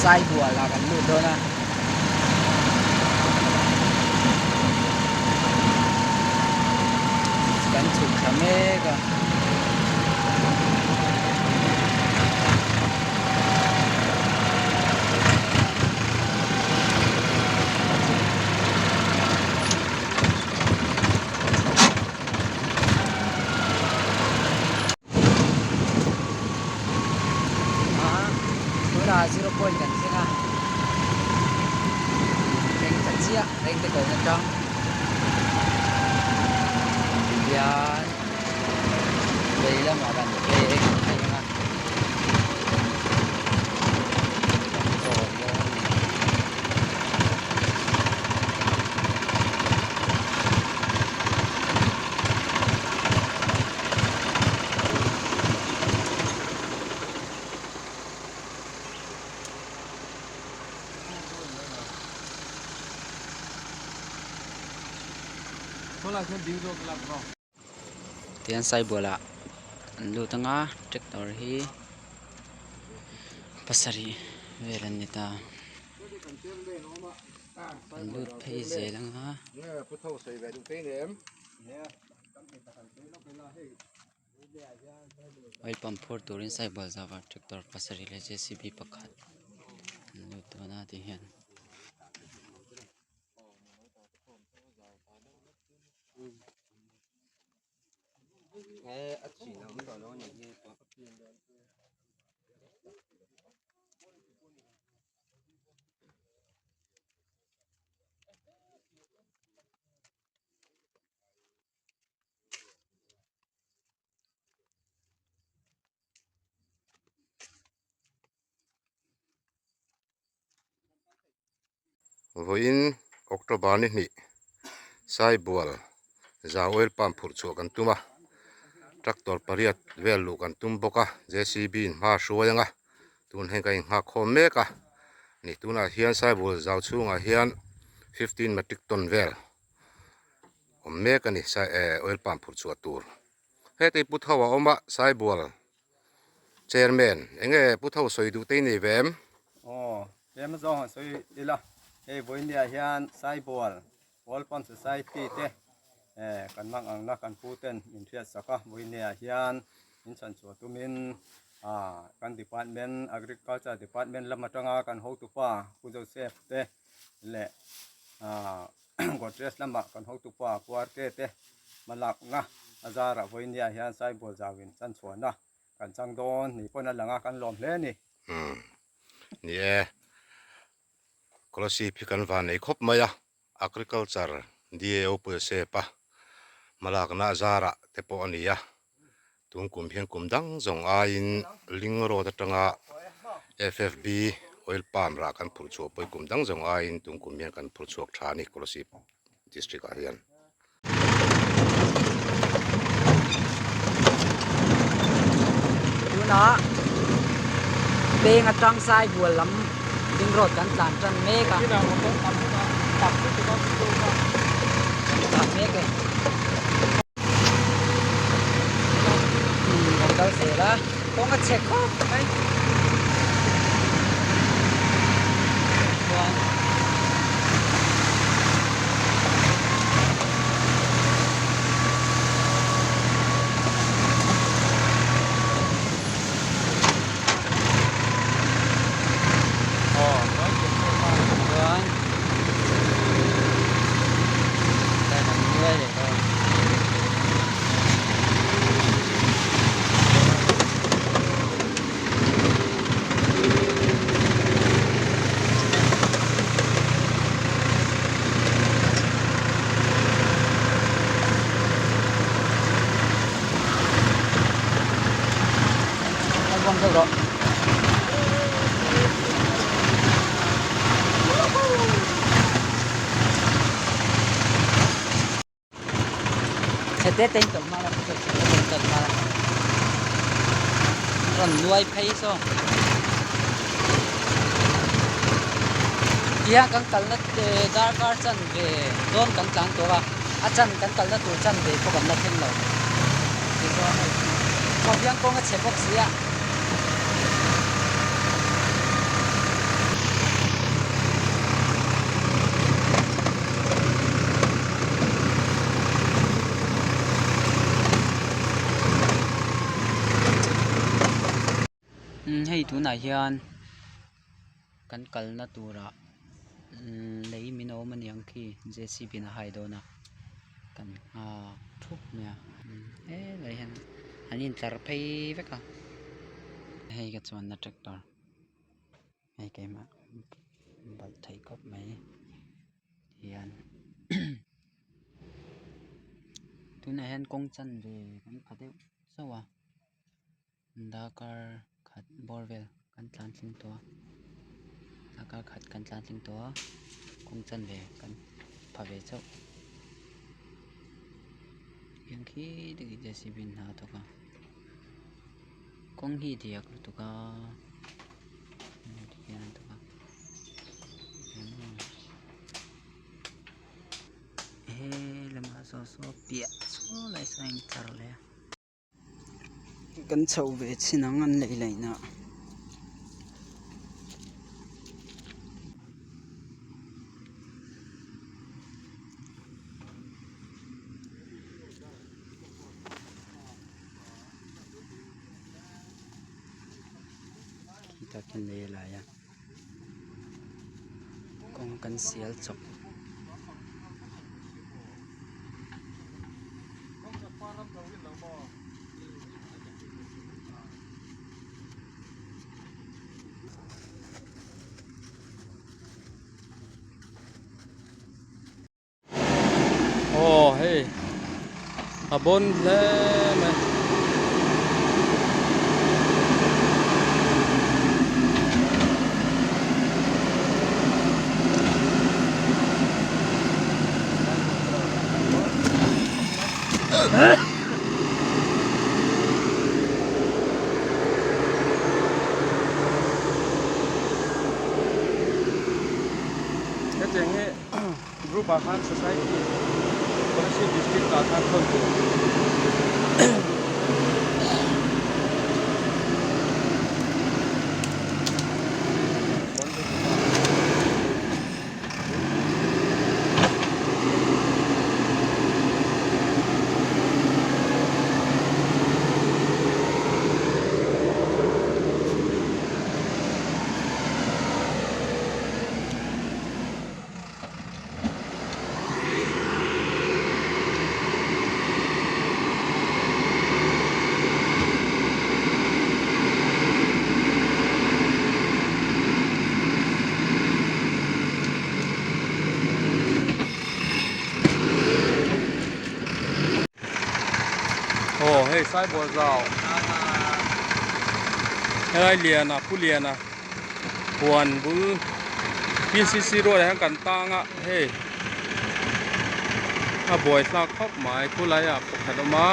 Saibual ah kan lut dawn a. Kan chhuk thla mek a. Tunah zero point kan thleng a thleng ta chiah reng te kawn atang tihian lei lamah kan peng phei ang a kan chawl dawn a ni. Tihian Saibual ah an lut anga tractor hi pasarih vel an ni ta. An lut phei zel ang a. Oil pump phur turin Saibual zauah tractor pasarih leh JCB pakhat an lut dawn a tihian. Vawiin October ni hnih Saibual za oil pump phurh chhuah kan tum a tractor pariat vel luh kan tum bawk a JCB in hma a hruai ang a tun heng ka inghak khawm mek a ni tunah hian Saibual zau chhungah hian 15 metric ton vel awm mek a ni sai eh oil pump phurh chhuah tur heti pu tho a awm a Saibual chairman enge pu tho sawi duh te i nei ve em? Aw tlem zawng han sawi ila hei vawinia hian Saibual Oil Palm Society te eh kan mang ang na kan pu ten min hriat sak a vawinia hian min chhan chhuah tumin ah kan department agriculture department lam atanga kan hotupa Pu Joseph te leh ah Godrej lama kan hotupa Pu RK te hmalakna a zarah vawinia hian Saibual zauin chanchhuahna kan chang dawn ni pawn a lang a kan lawm hle a ni. Umm ni e Kolasib hi kan van nei khawp mai a Agriculture DAO Pawisa pa hmalakna a zarah te pawh a ni a tun kum hian kum dang zawng aiin Ling Road atanga FFB Oil Palm rah kan phurh chhuah pawh hi kum dang zawng aiin tun kum hian kan phurh chhuak tha a ni Kolasib District ah hian. Tunah peng atang Saibual lam ding road kan tlan tan mek a. Tlan mek e. Kan kal zel a, kawng a chhe khawp mai. Chuan Chuan kan nuai leh dawn. Chhe te te in tawlh hma la chhe te te in tawlh hma la rawn nuai phei saw tihian kan kalna darkar chanve dawn kan tlan tawh a a chan kan kalna tur chanve pawh kan la thleng lo tichuan hei chho hian kawng a chhe bawk si a. Hei tunah hian kan kalna turah lei min awm a niang khi JCB in a hai dawn a kan nghak thup mai a helai hian an intlar phei vek a hei ka chuanna tractor hei keimah balh theih khawp mai hian tunah hian kawng chanve kan pha deuh chauh a. Darkar khat bawr vel kan tlan thleng tawh a darkar khat kan tlan thleng tawh a kawng chanve kan pha ve chauh tiang khi deuh J C B in hna a thawk a kawng hi diak lutuk a tikhian an thawk a he lamah saw saw piah saw lai saw a intlar leh a. Kan chhoh ve chin ang an lei laihna ah. Khitah khian lei a lai a kawng kan sial chawp. Aw hei a bawn hle mai. Hetiang hi group ah khan society Kolasib district ah khan thawn tur. Aw hei Saibawr zau helai liana pu liana huan bul P C C road ah hian kan tang a hei a buai thlak khawp mai khulai ah pakhat a awm a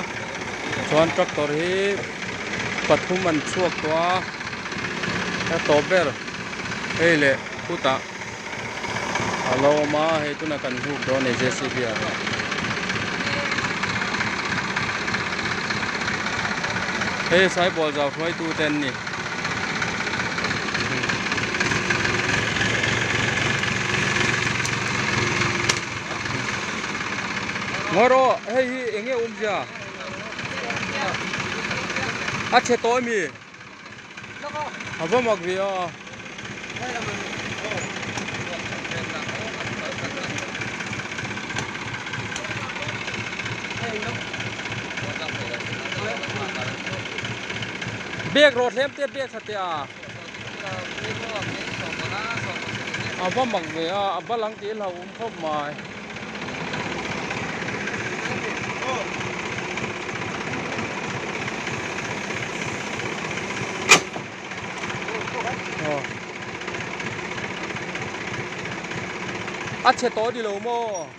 chuan tractor hi pathum an chhuak tawh a a tawp ber hei leh khutah a lo awm a hei tunah kan hnuk dawn a ni J C B ah hian. Hei Saibawr zau hruaitu te an ni. Ngawi rawh hei hi eng nge awmzia a chhe tawh ami a va mak ve a. Bag rawh hlem te bag tha teh a a va mak ve a a bal ang tih a hlauhawm khawp mai. A chhe tawh a ni lo maw?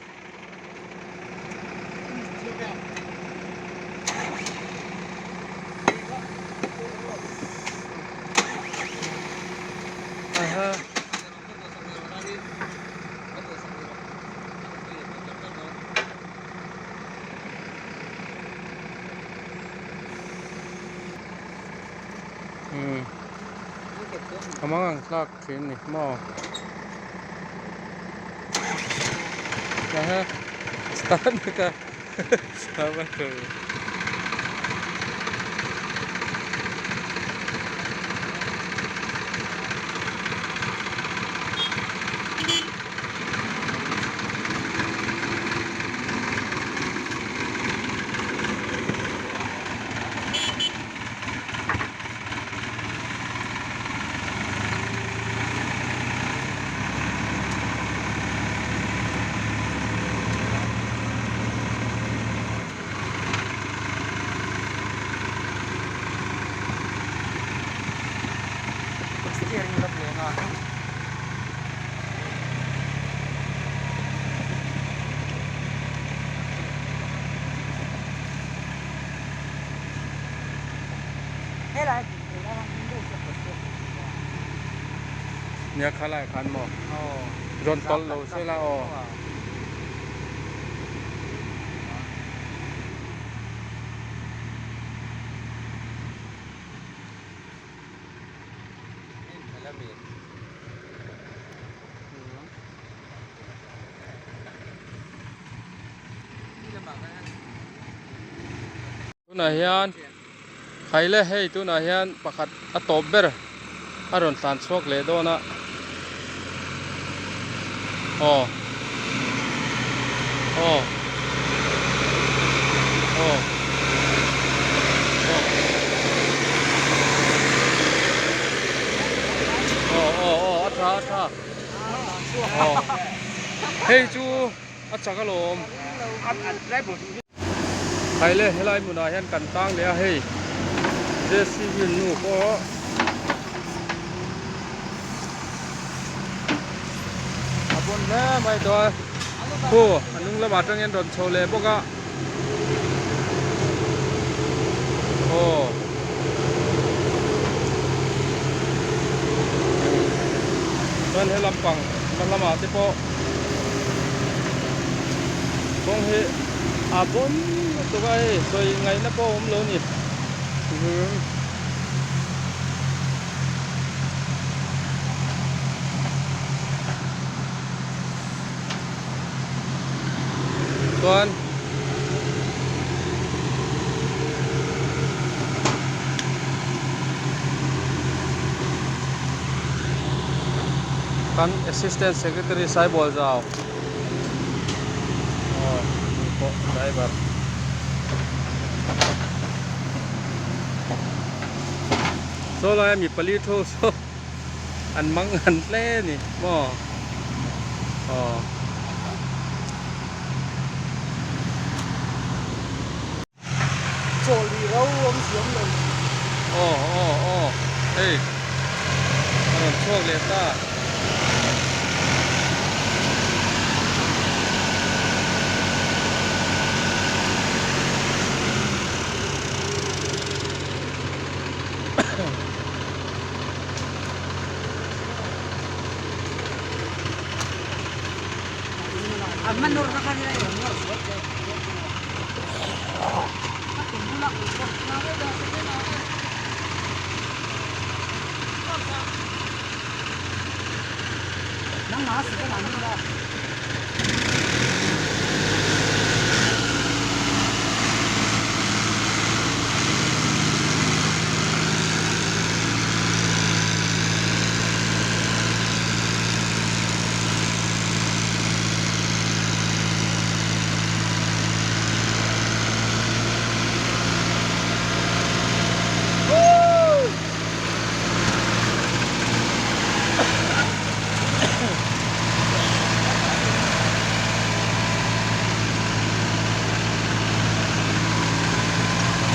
A mang ang thlak thin ni maw aha start ka apa tu Nia khalai khan maw rawn tawlh lo se la aw. Tunah hian Khaile hei tunah hian pakhat a tawp ber a rawn tlan chhuak leh dawn a aw aw aw aw aw aw aw a tha a tha aw hei chu a chak alawm. Khaile helai hmunah hian kan tang leh a hei JCB nu pawh a bawn hle mai tawh a khu a hnung lamah atangin rawn chho leh bawk a aw chuan he lampang hma lamah te pawh kawng hi a bawn lutuk a hei sawi ngaihna pawh a awm lo a ni chuan kan assistant secretary Saibual Zau aw ni pawh driver saw laia mi pali thu saw an mang an hle a ni maw aw. Chaw lih ro awm siam lo. Aw aw aw hei a rawn chhuak leh ta.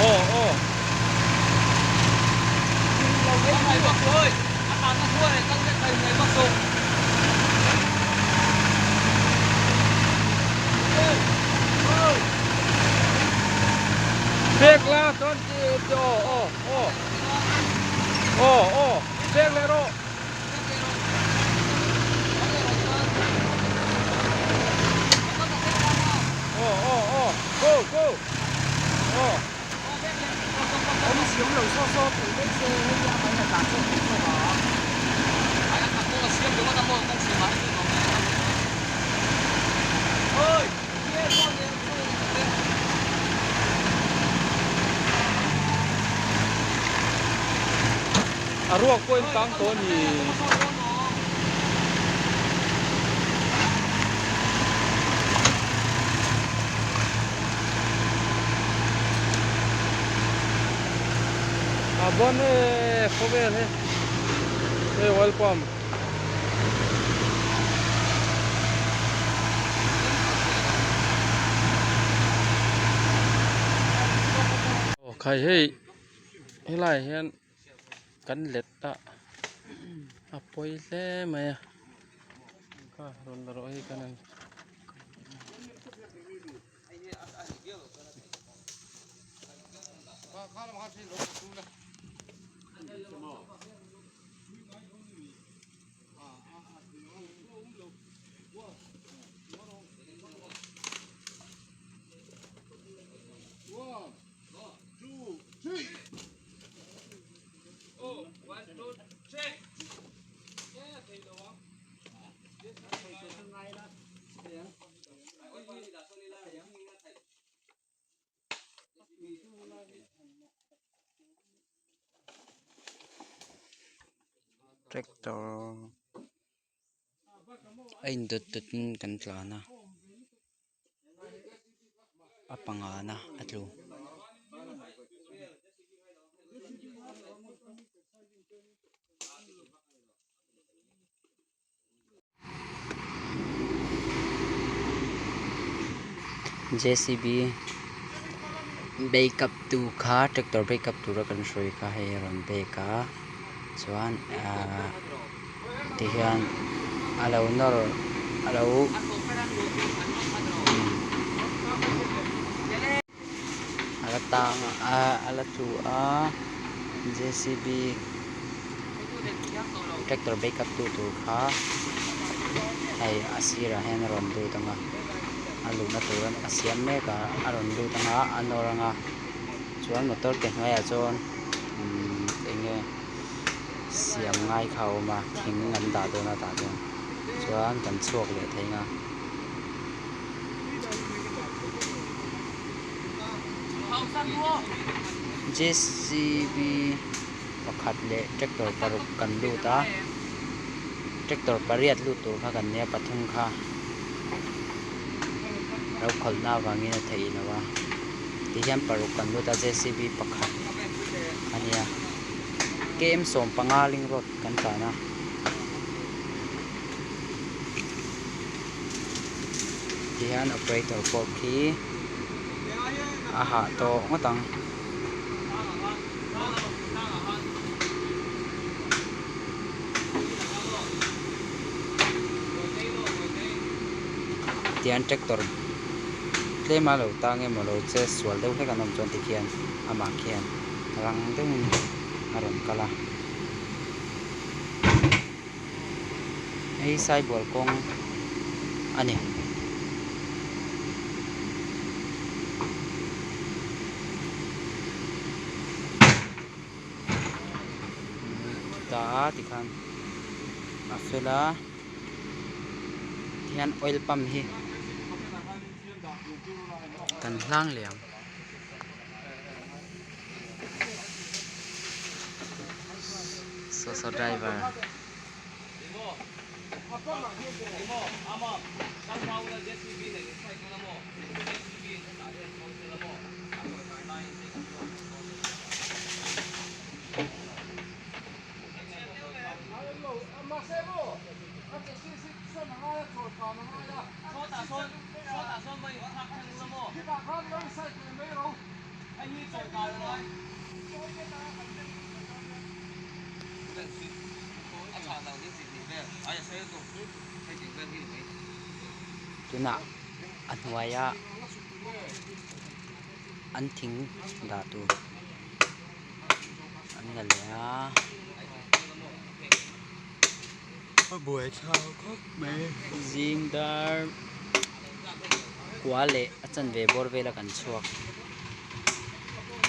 Aw aw. Pek la chuan aw aw aw aw aw pek leh rawh. Aw aw aw go go aw. Awm siam lo saw saw thei daih se hei a mai a tlan chhuak thei zawk a. A ruak pawhin tang tawh a ni. A bawn e khawvel hi hei oil pump. Aw khai hei helaiah hian kan let a a pawi hle mai a kha rawn la rawh hei kan han. Tractor a indawt dawt in kan tlan a a panga na a tlu. J C B back up tu kha tractor back up tura kan hruai kha hei a rawn back a chuan ahh tihian a lo nawr a lo a la tang a a la tlu a J C B tractor back up tu tur kha hei a sirah hian a rawn lut ang a a luhna tur a siam mek a a rawn lut ang a a nawr ang a chuan motor ke hnuaiah chuan imm eng nge siam ngai kha a awm a thing an dah dawn a tah chuan chuan kan chhuak leh thei ang a. J C B pakhat leh tractor paruk kan lut a tractor pariat lut tur kha kan nia pathum kha lo khawlh na avangin a theih loh a tihian paruk kan lut a J C B pakhat a nia K M 15 ring road kan tlan a. Tihian operator pawh khi a hah tawh ngawt ang. Tihian tractor tlem a lo tang emaw lo che sual deuh hlek an awm chuan tikhian amah khian rang deuhin a rawn kal a. Hei saibual kawng a ni. Ta tikhan a fel a tihian oil pump hi kan hlang leh ang. Saw saw driver. Tunah a hnuaia an thing dah tur an la leh a. Zing dar kua leh a chanve bawr vela kan chhuak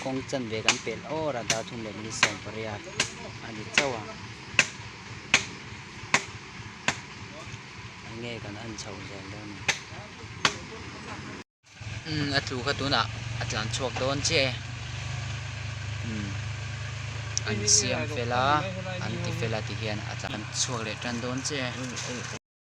kawng chanve kan pelh awr a dar thum leh minute 18 a ni chauh a enge kan en chhoh zel dawn ni. Umm a tlu kha tunah a tlan chhuak dawn chiah e umm an siam fel a an ti fel a ti hian a tlan chhuak leh tan dawn chiah e.